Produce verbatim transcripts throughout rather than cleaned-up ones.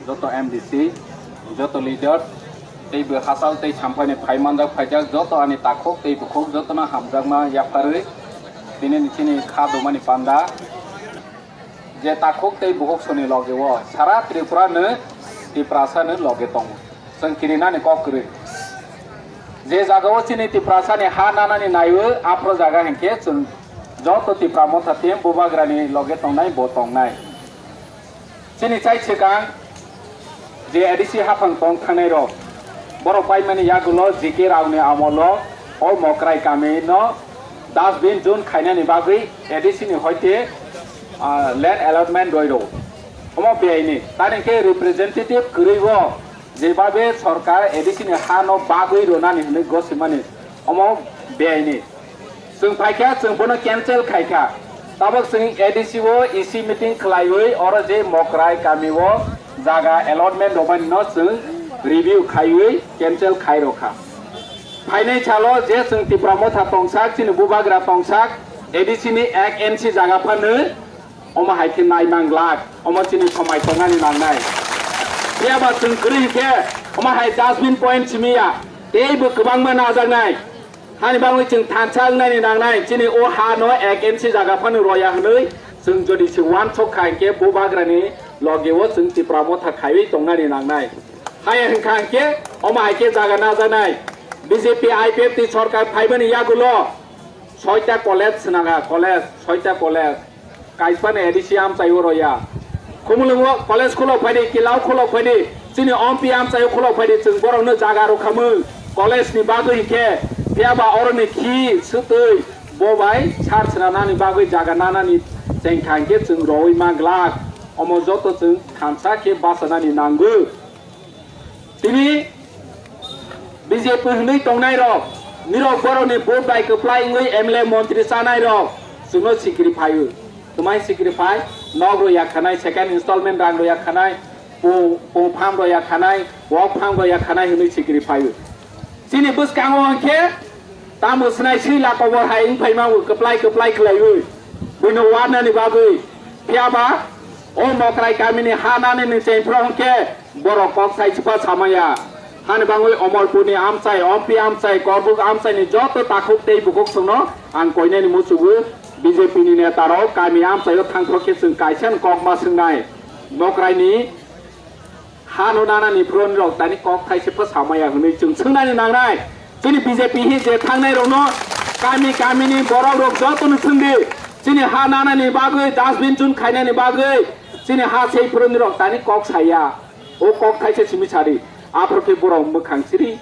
Joto M D C, joto leader, teibo hachal tei samphai ni phai manjak phaijak joto ani takhuk tei bukhuk joto no hamjakma yapharwi, tini ni chini kha duma ni panda, je takhuk tei bukhuk song ni loge wo sara Tripura no, Tiprasa no loge tong, chwng kirinani kok kwrwi. Je jaga wo chini Tiprasa ni ha nanani naiwi, aphro jaga hinkhe chwng joto Tipra Motha team Bubagra ni loge tongnai, bo tongnai. Chini chai swkang je A D C haphang tong thangnai rok, borok paimani yagulo G K Rao ni amolo o Mokrai kami no dustbin zone khainani bagwi A D C ni hoite, ah, land allotment roi rw. Omo biyai ni, tani khe representative kwrwi o, jebabe sorkar A D C ni ha no bagwi rwnani hwnwi gosimani, omo biyai ni. Chwng phaikha, chwng bono cancel khaikha. Tabok chwng A D C o E C meeting khlaiwi oro je Mokrai kami o jaga allotment rwmani no chwng review khaiwi cancel khai rwkha. Phainai salo je chwng Tipra Motha tongsak, chini Bubagra tongsak, A D C ni ek inch jaga phano omo hai khe nai mang glak, omo chini somai tongnani nangnai. Phiyaba chwng kwrwi hinkhe omo hai dustbin point simi ya, teibo kwbangma najaknai. Hani bagwi chwng thansa wngnani nangnai, chini o ha no ek inch jaga phano roya hwnwi chwng jodi se uansuk kha hinkhe Bubagra ni loge o chwng Tipra Motha khaiwi tongnani nangnai. Haya hwnkha hinkhe omo hai khe jaga najaknai. B J P I P F T sorkar phaimani yagulo soita college swnamya, college, soita college. Kaisphano A D C amchai o roya. Khumulwng o college khulok phaidi, Kila o khulok phaidi, chini M P amchai o khulok phaidi, chwng borok no jaga rwkhamung. College ni bagwi hinkhe, phiyaba oro ni khi swtwi bo bai sar swnamnani bagwi jaga nanani chengkha hinkhe chwng rowi ma glak. Omo joto chwng thansa khe bachanani nango. Tini B J P hwnwi tongnai rok, nirok borok ni vote bai kwplai wngwi M L A montri chanai rok, chwngno sikiri phaio. Twmai sikiri phai, nok rw ya khanai, second installment rang rw ya khanai, pung, pung phang rw ya khanai, wak phang rw ya khanai hwnwi sikiri phaio. Chini bwskango hwnkhe, tamo swnai swi la kobor hai wng phaima bo kwplai kwplai khlaiwi, buino warnani bagwi. Phiyaba, o Mokrai kamini ha nani ni chengphro hwnkhe, borok kok sai sipha samaya. Hani bagwi Omorpur ni amchai, M P amchai, Korbuk amchai ni joto takhuk tei bukhuk songno ang koinani muchugo, B J P ni neta rok kami amchai o thangphro khe chwng kaisa ni kok ma swngnai. Mokrai ni ha no nanani phron rok tani kok thaise pho samaya hwnwi chwng swngnani nangnai. Chini B J P hi je thangnai rokno kami kami ni borok rok joto no swngdi. Chini ha nanani bagwi dustbin chun khainani bagwi chini ha sei phron rok tani kok saya. O kok thaise simi sadi. Aphro khe borok mwkhang siri.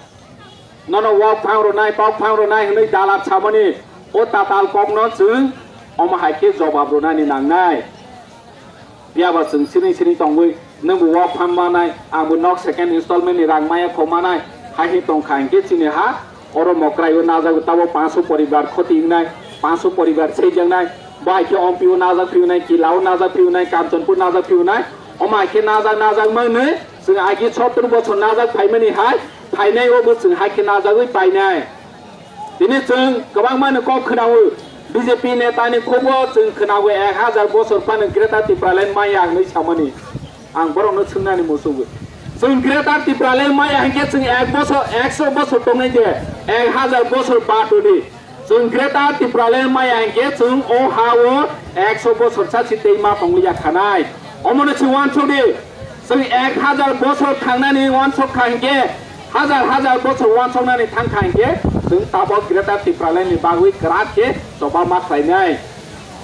Nono wak phang rwnai, pok phang rwnai hwnwi dalar samani o tatal kokno chwng omo hai khe jobab rwnani nangnai. Phiyaba chwng siring siring tongwi, nwngbo wak phang manai, angbo nok second installment ni rang maya kho manai, hai hi tongkha hinkhe chini ha, oro Mokrai o najagwi tabo panso poribar khoti wngnai, panso poribar seijaknai, bo hai khe Ompi o najak phi wnai, Kila o najak phi wnai, Kanchanpur najak phi wnai, omo hai khe najak najak manwi, chwng agi sottor bochor najak phaimani hai, phainai o bo chwng hai khe najagwi painai. Tini chwng kwbangma ni kok khwnao, B J P neta ni khugo chwng khwnao ek hazar bosor phano Greater Tipraland maya hwnwi samani. Ang borokno swngnani muchungo. Chwng Greater Tipraland maya hinkhe chwng ek bosor, ekso bosor tongnai de, ek hazar bosor ba tongdi. Chwng Greater Tipraland maya hinkhe chwng o ha-o ekso bosor sa si tei ma tongliya khanai. Omono se uansuk di. Chwng ek hazar bosor thangnani uansuk kha hinkhe, hazar hazar bosor uansuknani thang kha hinkhe, chwng tabok Greater Tipraland ni bagwi kwrak khe choba ma khlainai.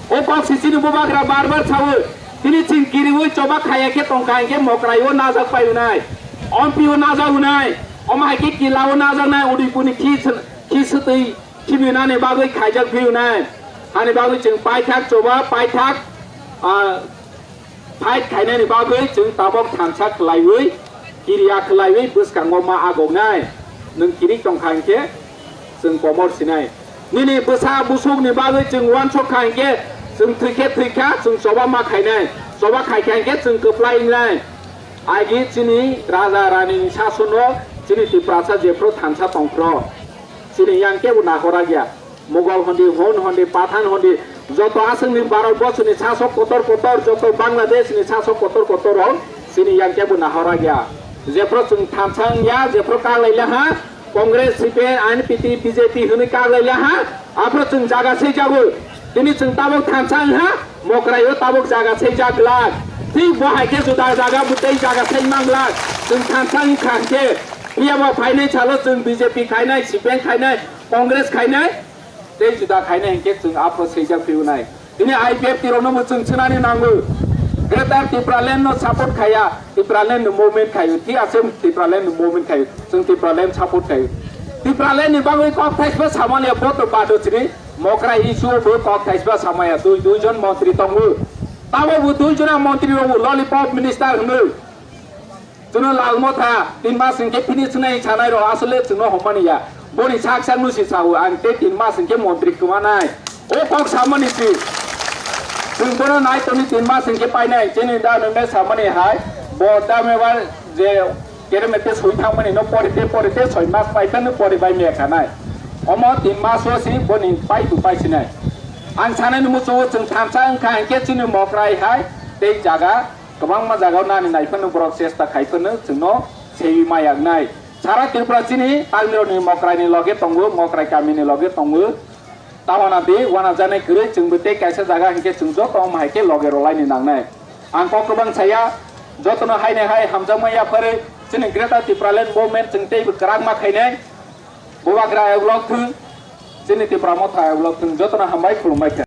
O kok si chini bubagra bar bar sao, tini chwng kiriwi choba khaya khe tongkha hinkhe Mokrai o najak pai unai, Ompi o najak unai, omo hai khe Kila o najaknai, Udaipur ni khi swn-, khi swtwi khibinani bagwi khaijak phi unai. Hani bagwi chwng paithak choba, paithak, ah, fight khainani bagwi chwng tabok thansa khlaiwi, kiriya khlaiwi bwskango ma agoknai. Nwng kiri tongkha hinkhe chwng komor sinai. Nini bwsa busukni bagwi chwng uansuk kha hinkhe chwng thwikhe thwikha, chwng choba ma khainai. Choba khaikha hinkhe chwng kwplai wngnai. Agi chini raja rani ni sasono chini Tiprasa jephru thansa tongphro. Chini yang kebo nahora ya. Mughal hondi, Hun hondi, Pathan hondi, joto aswk ni Bharat borso ni sasok kotor kotor, joto Bangladesh ni sasok kotor kotor rok Chini yang kebo nahora ya. Jephro chwng thansa wng ya, jephro kaklai le ha, Congress, C P M, N P P, B J P hwnwi kaklai le ha, aphro chwng jaga sei jago. Tini chwng tabuk thansa wng ha, Mokrai o tabuk jaga sei jak glak. Thik bo hai khe juda jaga bo tei jaga sei mang glak. Chwng thansa wng kha hwn khe, phiya bo phainai salo chwng B J P khainai, C P M khainai, Congress khainai, tei juda khainai hwn khe chwng aphro sei jak phi nai. Tini I P F T rokno bo chwng swnani nango. Greater Tipraland no support khaya, Tipraland ni movement khayo, thik ase Tipraland ni movement khayo, chwng Tipraland support khayo. Tipraland ni bagwi kok thaisba samaliya boto bado chini, Mokrai issue bo kok thaisba samaya, dui, dui jon montri tongo. Tabo bo dui jona montri rok bo lollipop minister hwnwi. Chwngno Lalmotha tin mas hwnkhe finish wngnai sanai rok asole chwngno hommani ya. Boni sak sak no si sao ang tei tin mas hwnkhe montri kwmanai. O kok samani si. Chwng bono nai toni tin mas hwnkhe painai chini da nungde samani hai. Bo da mebar je kereme te soi thangmani no pori te pori te soi mas pai phano pori bai me khanai. Omo tin mas o si boni pai tu pai sinai. Ang sanani muchungo chwng thansa wngkha hwnkhe chini Mokrai hai tei jaga kwbangma jaga o nani nai phano borok chesta khai phano chwngno seiwi ma yaknai. Sara Tripura chini tangni rokni Mokrai ni loge tongo, Mokrai kami ni loge tongo. Ta wana di, wana janai kwrwi chwngbo tei kaisa jaga hinkhe chwng joto omo hai khe loge rwlaini nangnai. Ang kok kwbang saya, jotono hainai hai hamjakma yapharwi chini Greater Tipraland Movement chwng teibo kwrakma khainai. Bubagra ayuk lok thung, chini Tipra Motha ayuk lok thung, jotono hambai khulumbai kha.